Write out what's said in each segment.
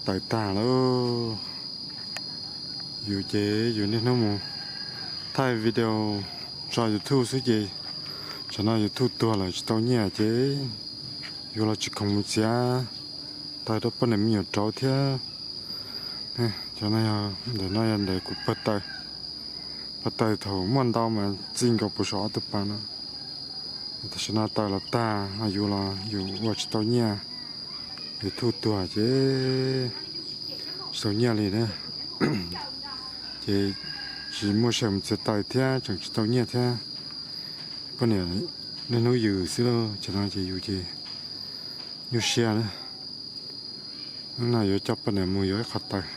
Tawm tag lawm. Yus ces yus niaj hnub mus thaij video tso YouTube xwb ces tsam no YouTube tuag lawm tsis tau nyiaj ces yus los tsis khoom mus txiav taws rau poj niam me nyuam rauv thiab. Cov no yog, ntawm no yog ntawm kuv pawg taws, pawg taws thaum muaj ntau mas txij nkaus puag saum ob tug pas no. Tam sim no taws los tag, yus los yus ua tsis tau nyiaj, YouTube tuag ces tsis tau nyiaj li na. Ces tsis muaj sij hawm mus txiav taws thiab tseem tsis tau nyiaj thiab. Poj niam niaj hnub yws xwb lauj, ces no ces yus ces nyuaj siab na. Hnub no yuav coj poj niam mus yuav ib qho taws,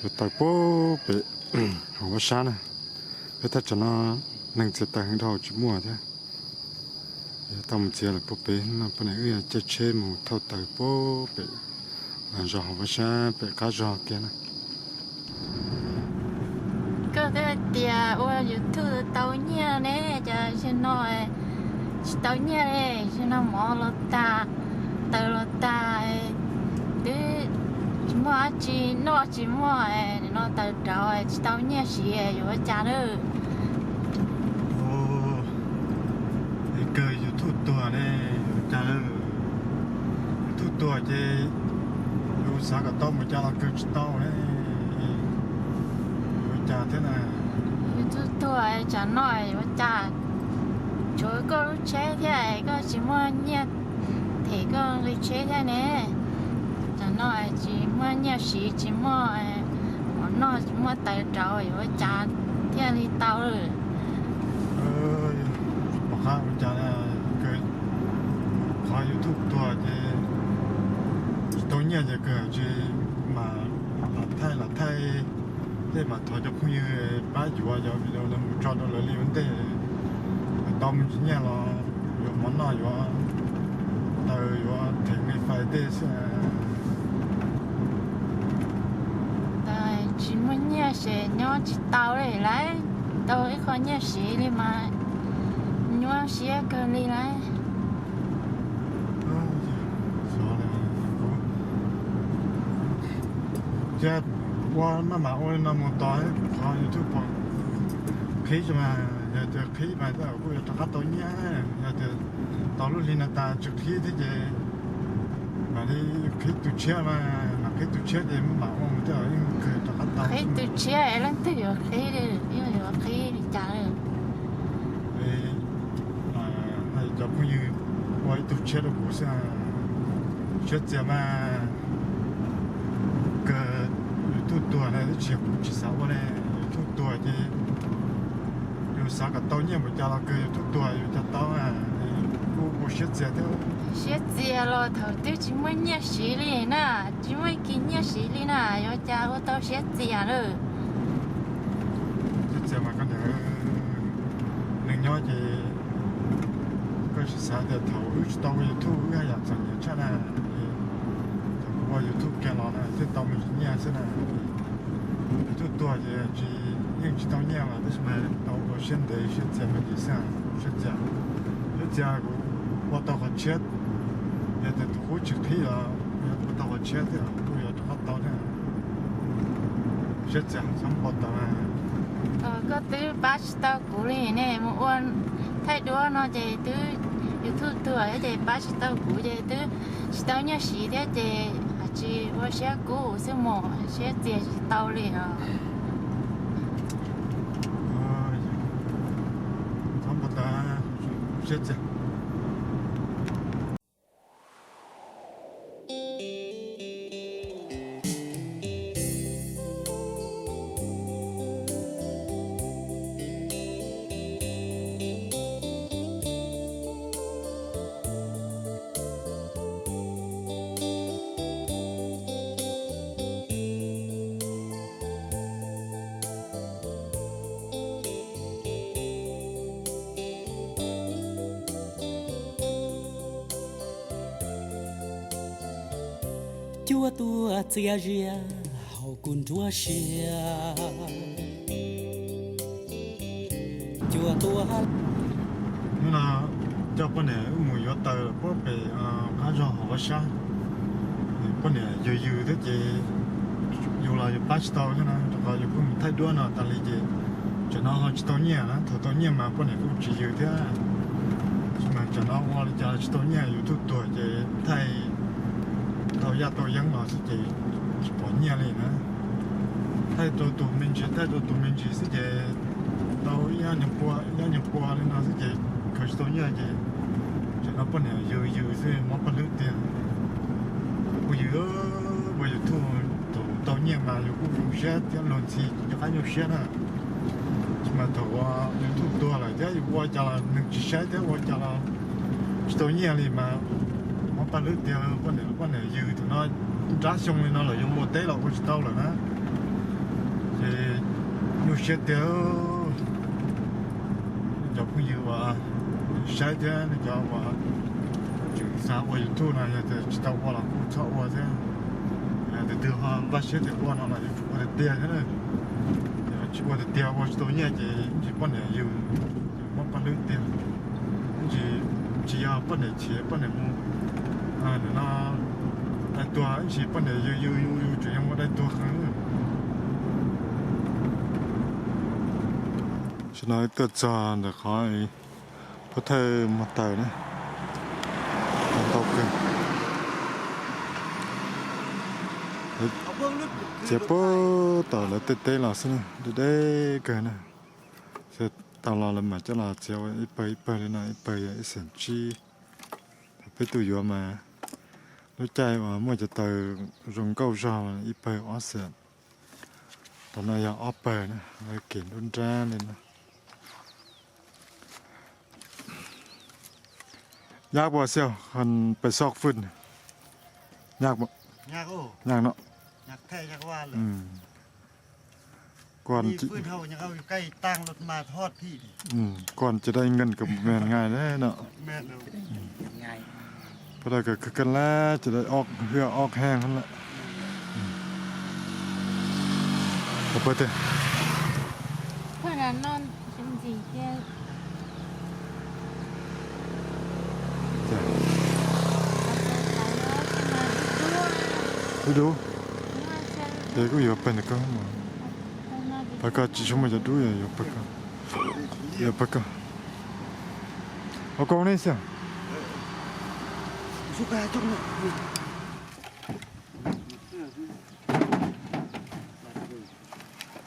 yuav taws puag pem hauv Vaj Sab na. Peb thaj tsam no neeg txiav taws heev dhau tsis muaj thiab. Yuav tau mus txiav lawm puag pem no, poj niam wb caij tsheb mus thauj taws puag pem zos hauv Vaj Sab pem qab zog kiag na. Koj twb hais tias ua YouTube tau nyiaj ne, cas zaum no tsis tau nyiaj li? Zaum no mov los tag, taws los tag, twb tsis muaj dab tsi noj, tsis muaj, nim no taws rauv tsis tau nyiaj siv, yuav ua cas lawm? Kawg YouTube tuag ne, yuav ua cas lawm? YouTube tuag ces yus xav kom tau mus cas los kawg tsis tau ne, yuav ua cas thiab na? YouTube tuag tsam no yuav ua cas? Tshuav koj lub tsheb thiab, koj tsis muaj nyiaj them koj nqi tsheb thiab ne. Tsam no tsis muaj nyiaj siv, tsis muaj mov noj, tsis muaj taws rauv, yuav ua cas thiaj li tau lawm? Pom qab ua cas, qhov YouTube tuag ces tsis tau nyiaj ces kawg tsis mam lam thaij, lam thaij tej mam thov cov phooj ywg pab yuav cov video los mus tso rau lawv li ua ntej, tau me ntsis nyiaj los yuav mov noj, yuav taws, yuav them nqi fais tej xwb. Tsis muaj nyiaj ces nyob tsis tau li lauj, tau ib qho nyiaj siv li mas nyuaj siab kawg li lauj. Thiab ua maj mam ua li no mus tos qhov YouTube pom qhib tso mas, yog tias qhib mas kuj yuav rov qab tau nyiaj, yog tias tos lub hli no tas tsis qhib thiab ces mam li qhib tus tshiab mas, mam qhib tus tshiab ces maj mam ua mus thiab yeej kawg rov qab tau. Qhib tus tshiab es leej twg yuav qhib li, yog yuav qhib li cas li? Cov phooj ywg ua ib tug tshiab rau kuv xwb, siab txias mas. Kawg YouTube tuag na, twb tsis yog kuv tsis xav ua ne, YouTube tuag ces yus xav kom tau nyiaj npaum cas los kawg YouTube tuag yus cas tau. Kuv ua siab txias thiab. Siab txias los thaum twb tsis muaj nyiaj siv li na, tsis muaj ib kis nyiaj siv li na, yuav cas ua tau siab txias lawm. Siab txias mas koj niam, neeg nyob ces koj sim xav tias thaum wb tsis tau ua YouTube wb haj yam txom nyem tshaj na. Thaum kuv ua YouTube kiag los na thiaj tau me ntsis nyiaj xwb na. YouTube tuag ces tsis, yeej tsis tau nyiaj mas tab sis mas tau ua siab ntev siab txias me ntsis xwb, siab txias. Siab txias kuv ua tau qhov tshiab, yog tias tus qub tsis qhib los ua tau qhov tshiab thiab kuj yuav rov qab tau thiab. Siab txias txhob npau taws. Koj twb pab tsis tau kuv li ne, mus ua thaij duab no ces twb YouTube tuag thiab ces pab tsis tau kuv ces twb tsis tau nyiaj siv thiab ces tsis ua siab kub xwb mos, siab txias tsis tau li os. Txhob npau taws, siab txias. Cua tuaj txias zias hauv kuv nruab siab. Cua tuaj. Hnub no coj poj niam wb mus yuav taws puag pem qab zog hauv Vaj Sab. Poj niam yws yws thiab ces yus los yus pab tsis tau thiab na, rau qhov yus kuj mus thaij duab no tas li ces tam no ho tsis tau nyiaj na, thaum tau nyiaj mas poj niam kuj tsis yws thiab. Mas tam no ua li cas tsis tau nyiaj, yus tuaj tuag ces thaij tau yaj tau yeeb los xwb ces tsis pom nyiaj li na. Thaij rau tus me ntsis, thaij rau tus me ntsis xwb ces tau ib ob nyuag pua, ib ob nyuag pua li no xwb ces khaws tsis tau nyiaj ces tam no poj niam yws yws xwb, mob paj hlwb tiag. Kuj yws, ua YouTube thaum tau nyiaj mas yus kuj zoo siab thiab luag ntxhi rov qab nyuaj siab na. Mas thaum ua YouTube tuag lawm thiab yus ua cas los neeg tsis saib thiab ua cas los tsis tau nyiaj li mas mob paj hlwb tiag. Poj niam, poj niam yws thaum no nrab xyoo li no lawm yuav mus teb los ua tsis tau lawm na. Ces nyuaj siab tiag. Nej cov phooj ywg uas saib thiab nej cov uas tseem xav ua YouTube no yog tias tsis tau ua los kuj txhob ua thiab. Yog tus twg ho npaj siab tias ua no los yuav tsum ua tiag tiag thiab na. Yog tsis ua tiag tiag ua tsis tau nyiaj ces ib ntsis poj niam yws, yws mob paj hlwb tiag. Ib ntsis tsis yog poj niam chim poj niam mus nim no dai tuag, ib ntsis poj niam yws yws yws yws tseem yog mus dai tuag heev. Tam no tuaj txog ntawm qhov pov thawj muag taws na, ntau kawg. Txiav puag tom lawv tej teb los xwb na, deb deb kawg na. Txiav tau los lawv mam coj los txiav ua ib pawg ib pawg li no, ib pawg yog ib xees tsib. Thaum peb tuaj yuav mas lub caij uas muaj cov taws zoo nkauj zog ib pawg ob xees. Tam no yog ob pawg na, lawv kev nruab nrab li no. Yaj puas xiau, pais soj fwj. Yaj, yaj no. Koj tsis dai ngân kabel me ngai ne no. Puas dai kawg kawg lawm, tsis dai ob hwj ob heej lawm. Dub dub. Ces kuj yuav pawg ntawm koj, pawg koj tsis tshua muaj cov dub, yuav pawg koj. Yuav pawg koj. Ua koob ne xwb.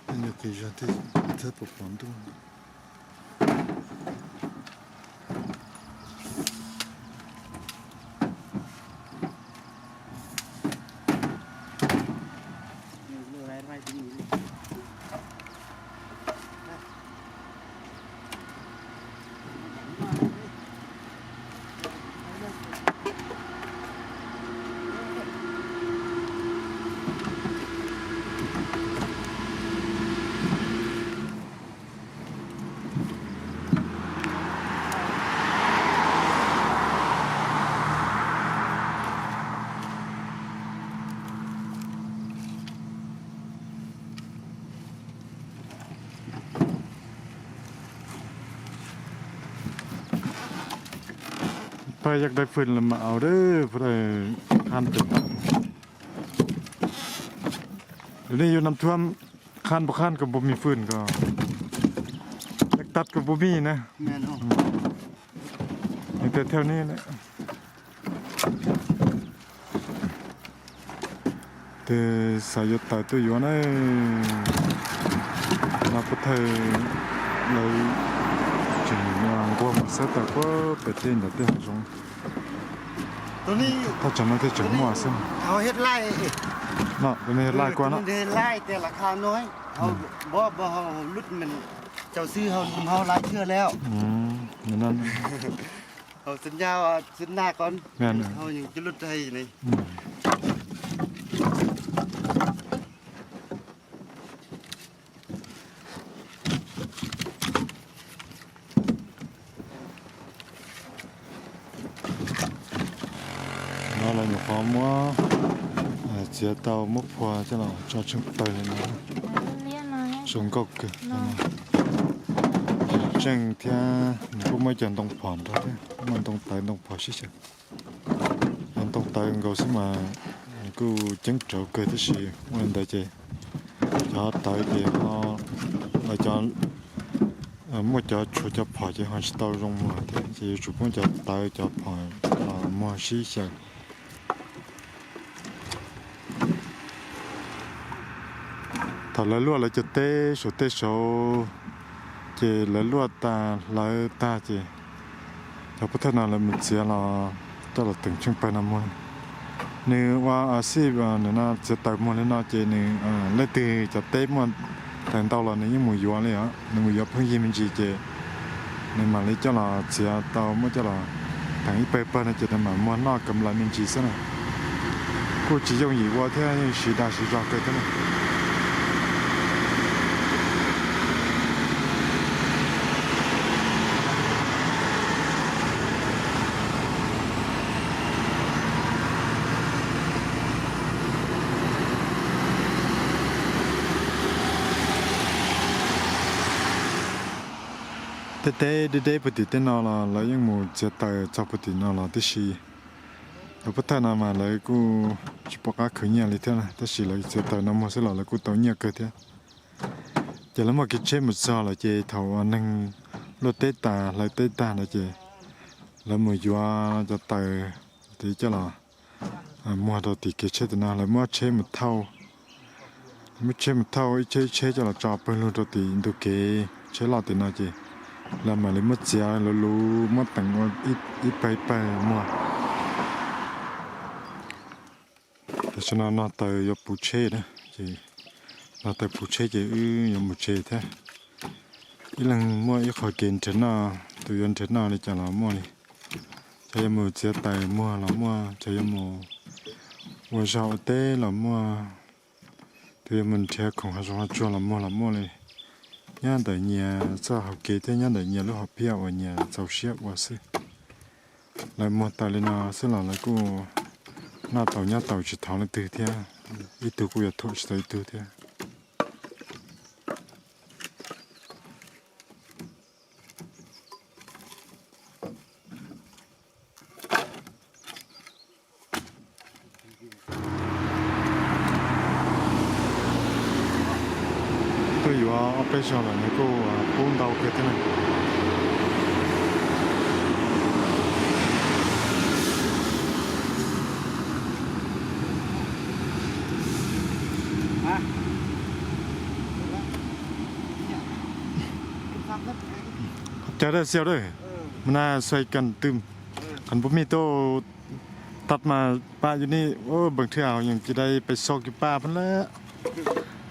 Tej nyuag qis zog thiab pom pom ntuj. Pawg yaj dai fwj los mas au dab pawg qhab ces. Lub niag yus nam thuam qhab puas qhab kuj puas mis fwj ko, yaj tag kuj puas mis na. Nws tias thiaj ne. Tes xav yuav taws tuaj yuav na. No pov thawj lawv tseem nquag mus xab taws puag pem tej ntawd tej hav zoov. Thaj tsam no tej tseem muaj xwb. No, tus niag laij kua no. No los nyuam qhuav muab txiav tau muab phua coj los tso tsheej pawg li no. Zoo nkauj kawg. Tseej thiab nws kuj muaj ib co ntoo phom nrog thiab, muaj ntoo tawv ntoo phom sib xyaw. Yog ntoo tawv nkaus xwb mas kuj ceeb rauv kawg tab sis ua li ntawd ces cov tawv ces ho, cov, muaj cov tshuav cov phom ces ho tsis tau zoo muag thiab ces yuav tsum poob cov tawv cov phom los muag sib xyaw. Thaum lawv luaj lawv cov teb saum tej saud ces lawv luaj tas hlawv tag ces cov pov thawj no lawv mus txiav los coj los teem tsheej pawg no muag. Nws ua a xij nws no txiav taws muag li no ces nws, leej twg cov teb muaj taws ntau los nws yeej mus yuav li os, nws mus yuav pheej yig me ntsis ces nws mam li coj los txiav tau muab coj los teem ib pawg pawg no ces nws mam muag noj kam lais me ntsis xwb na. Kuj tsis yooj yim ua thiab yeej siv dag siv zog kawg thiab na. Tej teb deb deb puag tim tej no los lawv yeej mus txiav taws txog puag tim no los tib si. Cov pov thawj no mas lawv kuj tsis pom qab khwv nyiaj li thiab tab sis lawv txiav taws no muag xwb los lawv kuj tau nyiaj kawg thiab. Ces lawv muaj kev tsheb mus txog lawm ces thaum uas neeg luaj teb tas hlawv teb tag no ces lawv mus yuav cov taws tid coj los muag rau tim kev tsheb tim no, lawv muab tsheb mus thauj, muab tsheb mus thauj ib tsheb ib tsheb coj los tso pawg lug rau tim ntug kev tsheb loj tim no ces lawv mam li muab txiav luv luv muab teem ua ib pawg ib pawg muag. Tam sim no no taws yuav puv tsheb na, ces no taws puv tsheb ces wb yuav mus tsev thiab. Ib leeg muaj ib qho kev nrhiav noj, tus yuav nrhiav noj li cas los muaj li. Cov yuav mus txiav taws muag los muaj, cov yuav mus ua zog ua teb los muaj, tus yuav mus nrhiav khoom hav zoov hav tsuag los muag los muaj li. Nyob ntawm nyias txoj hauv kev thiab nyob ntawm nyias lub hom phiaj uas nyias txaus siab ua xwb. Lawv muag taws li no xwb los lawv kuj noj tau nyob tau tsis thov leej twg thiab, ib tug kuj yuav thuam tsis tau ib tug thiab. Tuaj yuav ob peb zaug lawm nws kuj pub ntau kawg thiab na. Qhov cawv dawb siab dawb, mas na xuaim kan twm, qhov npua mij tuaj tag mas pab yus ni, npawg Thwj Aus yeej cia dai pais xov kiag pab pheej lawm.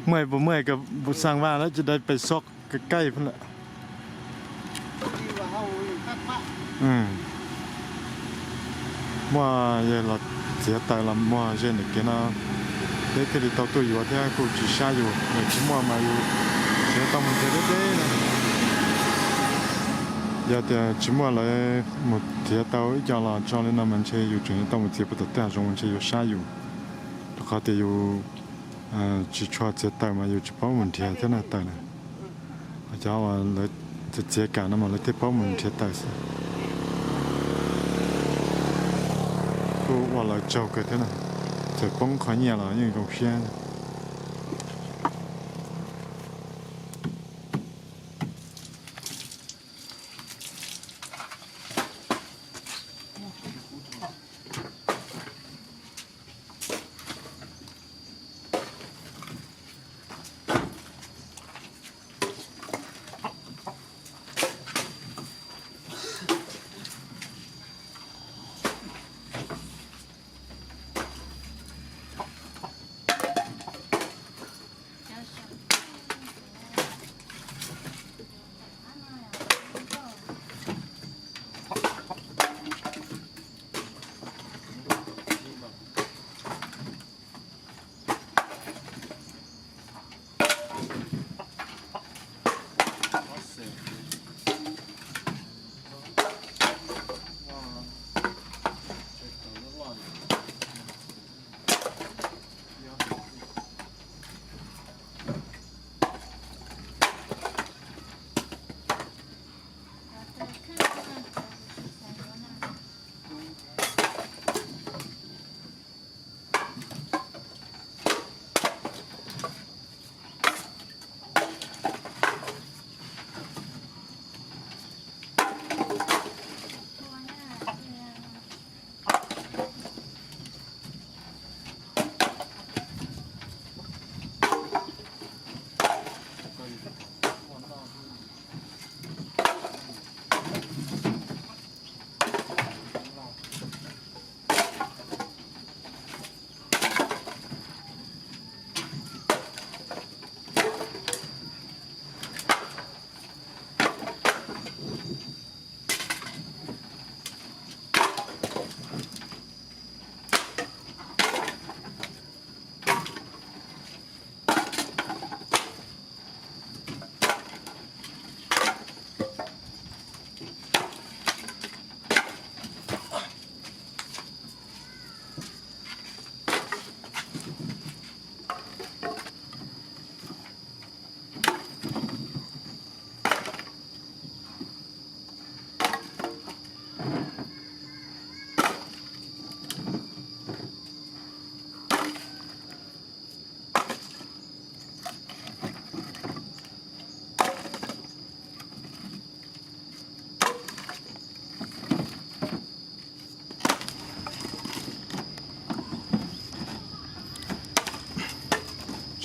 Muaj puas muaj ka npua xaaj vaj lawm cia dai pais xov ka kaij pheej lawm. Muaj yawg los txiav taws los muag ze ntawm kev no, peb thiaj li tau tuaj yuav thiab kuj tsis sab yus, yog tsis muaj mas yus tseem tau mus nrhiav deb deb na. Yog tias tsis muaj lawv mus txiav tau ib co los tso li no mas ntshe yus tseem tau mus txiav puag tom tej hav zoov mas ntshe yuav sab yus. Rau qhov tias yus tsis tshua txiav taws mas yus tsis paub mus nrhiav thiab na taws na. Cov uas lawv txiav txiav kam no mas lawv thiaj paub mus nrhiav taws xwb. Kuj ua lawv tsaug kawg thiab na, txawm poob qhov nyiaj los yeej zoo siab.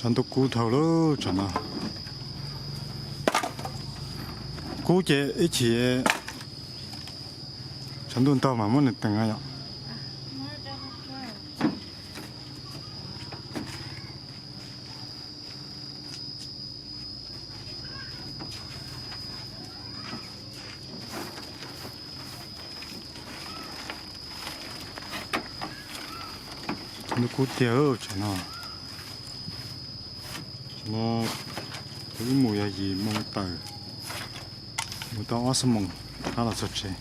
Tshav ntuj kub dhau lawm tsam no. Kub ces ib chim tshav ntuj ntaug mas muab nws teem yom. Nws kub tiag tsam no. Tsam no kuv wb mus yog yim moo tawm, mus tau ob xuab moos rov qab los txog tsev.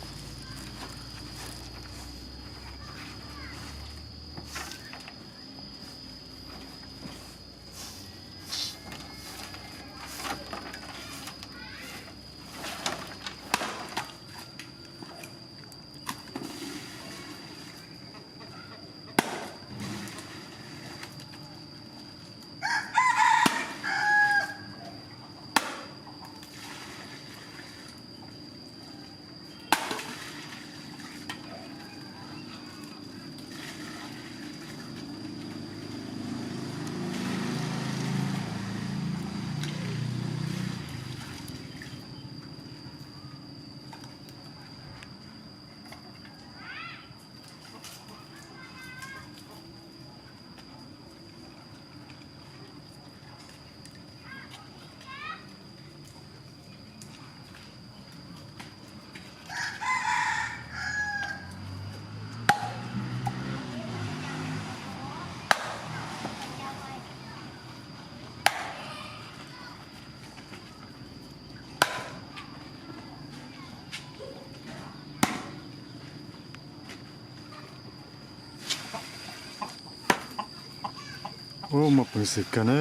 Ub, muaj peev xwm kawg na.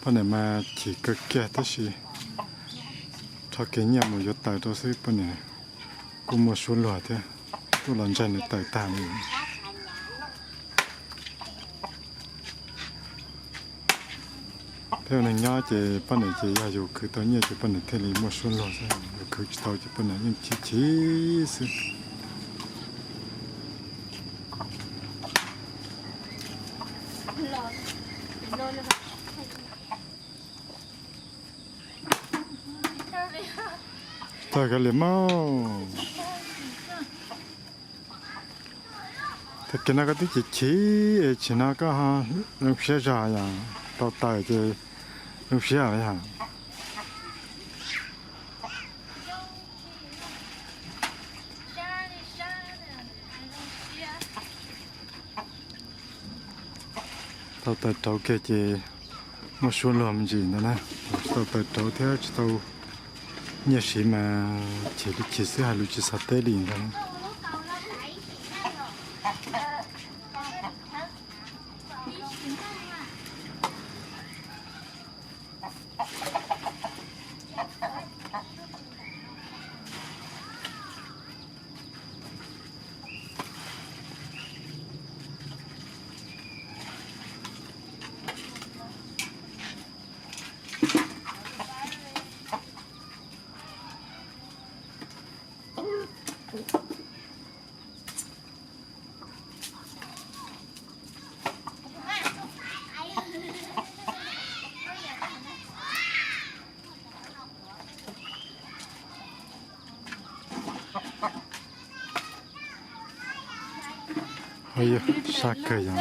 Poj niam mas chim kawg kiag tab sis rho kiag nyiaj mus yuav taws rau xwb, poj niam kuj muaj suab luag thiab, tuaj los ntsaig nws taws tag li. Peb ua neeg nyob ces poj niam ces yog yus khwv tau nyiaj ces poj niam thiaj li muaj suab luag xwb, yus khwv tsis tau ces poj niam yeej chim chim xwb. Tag kav liam mog. Tag kis no koj twb chim chim es tsim no koj zoo siab zog yom, tau taws ces zoo siab yom. Tau taws rauv kiag ces muaj suab luag me ntsis ntawd na. Tau taws rauv thiab tsis tau nyiaj siv mas chim li chim xwb, hais lus tsis xav teb li ntawd na. Sab kawg yom.